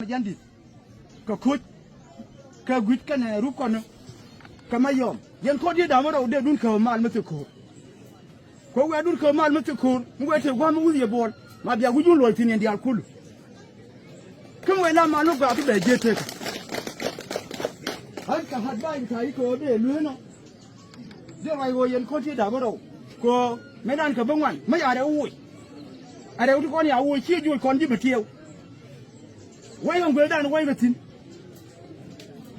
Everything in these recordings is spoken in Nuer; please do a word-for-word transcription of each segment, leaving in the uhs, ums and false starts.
Yɛn di̱t kɛ ko̱c kɛ gui̱t kɛnɛ ruk kɔn kɛ ma yɔm. Yɛn kɔn diet da̱ŋ rɛw dee dun kɛ mal mi thik ko̱o̱r. Kɛ wɛɛdun kɛ mal mi thik ko̱o̱r mi wee te gua̱a̱m mi wuth yɛ buɔl ma bia wi̱c wun luɔc thi̱n yɛn diaal kul. Kä mi wee la mal mi gɔaa bi bɛ jiet tek. Ɣän kɛ hat ba̱a̱c bi ta̱a̱ i̱ kɛ ɣöö dee lue̱e̱n ɔ. Dee ruac ɣöö yɛn kɔn ti da̱ŋ rɛw kɛ ɣöö mëë dan kɛ bi ŋuan mi ya rɛw woc. A rɛw ti kɔn ya woc ciɛ juɔc kɔn ji̱ bi tiɛw. Wec ɣän guëëthdan wec kɛ thi̱n.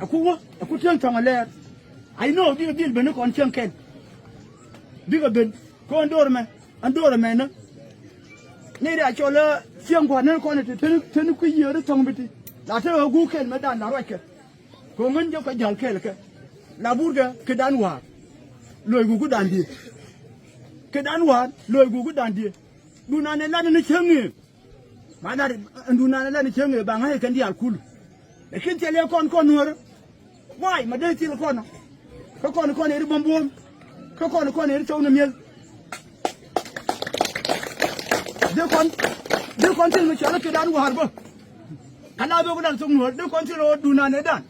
Ɛ ku wä ɛ ku tiɛŋ cɔŋ ɛ lɛɛr. I know bikɛ dhil ben ni kɔn cieŋ kɛn. Bikɛ ben kɔn do̱r mɛ. Ɛn do̱r ɛmɛnä ni ria cɔl ɛ cieŋ gua̱n ni kɔn ɛ te te ni kui̱ yiëër i̱ thɔ̱ŋ bi ti la te ɣä guuk kɛl mɛ dan la ruackɛ. Kɛ ɣän jɛ kɔ ja̱l kɛɛl kɛ la burkɛ kɛ dan wa̱a̱r. Loc guku dan diee kɛ dan wa̱a̱r loc guku dan diee. Dunan ɛ lat ni cieŋ ëë ma lat. Dunan ɛ lat ni cieŋ ëë ba ŋa̱c ɛ kɛn diaal kul. Lakin thil yɛ kɔn kɔn nuäärä. Why ma dee thil kɔn kä kɔn kɔn iri bämbuɔ̱m kä kɔn kɔn iri cɔw ni mi̱eth. Dee kɔn dee kɔn thil mi cɔal kä dan wa̱a̱r bä. Ka la bek dan thok nuɔ̱ɔ̱r dee kɔn thil ɣöö dunan ëë dan.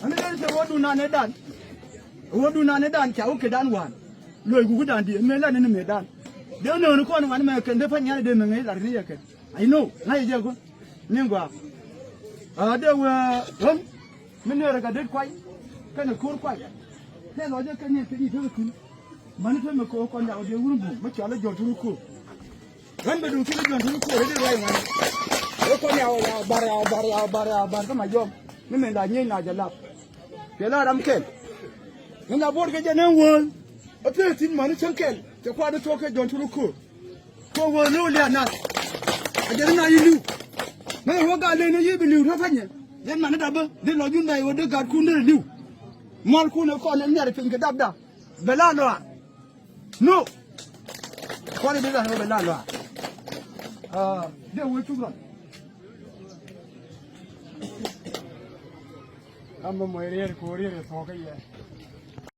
Ani dee thil ɣöö dunan ëë dan. Ɣöö dunan ëë dan ca wä kä dan wa̱a̱r. Loc guku dan diee mëë la ni ni mëë dan. Dee nööni kɔn wan mɛ kɛn dee pa̱ny yan dee mɛ ŋäc lar ni yɛ kɛn. I know ŋa̱c jɛ kun ni gɔaa. Aa dee wee ɣän mi nɛɛrɛ kɛ det kuay kɛnɛ ko̱r kuay. Tɛl ɔ jɛ kɛn ni kɛ di tekɛ thi̱n. Mäni te mi ko̱r kɔn yak dee wun bum mi cɔal i̱ Jɔ̱ɔ̱n Turu Ko̱r. Ɣän bɛ duŋ thi̱n i̱ Jɔ̱ɔ̱n Turu Ko̱r i̱ di ruac ŋa̱n. Wee kɔn yak ɔ yak bar yak bar yak bar yak bar kä ma yɔm ni mɛn la nyiec na jɛ lap. Kɛ la ram kɛl. Ni la buɔt kɛ jɛ nɛn wään. Ɛ pee thi̱n mäni cäŋ kɛl cɛ kuat i̱ thuɔ̱k kɛ Jɔ̱ɔ̱n Turu Ko̱r. Kɛ wä lo̱o̱ lia̱a̱ nath. A jɛ ri na yi li̱w. Mɛ wä gaa leny ni yi bi li̱w rä panyɛ. Yɛn man ni dapä di lɔ jun bɛy wä di gaatkun dee li̱w. Mua̱lkun ɛ kɔn ɛ nhiar piny kɛ dapda. Bɛ la lɔaar. No. Kɔn ɛ di gat wä bɛ la lɔaar. Aa dee wä cuk rɔn. Ram mɛ mɔc riɛɛr kɛ wä riɛɛr ɛ thuɔ̱k kä yɛ.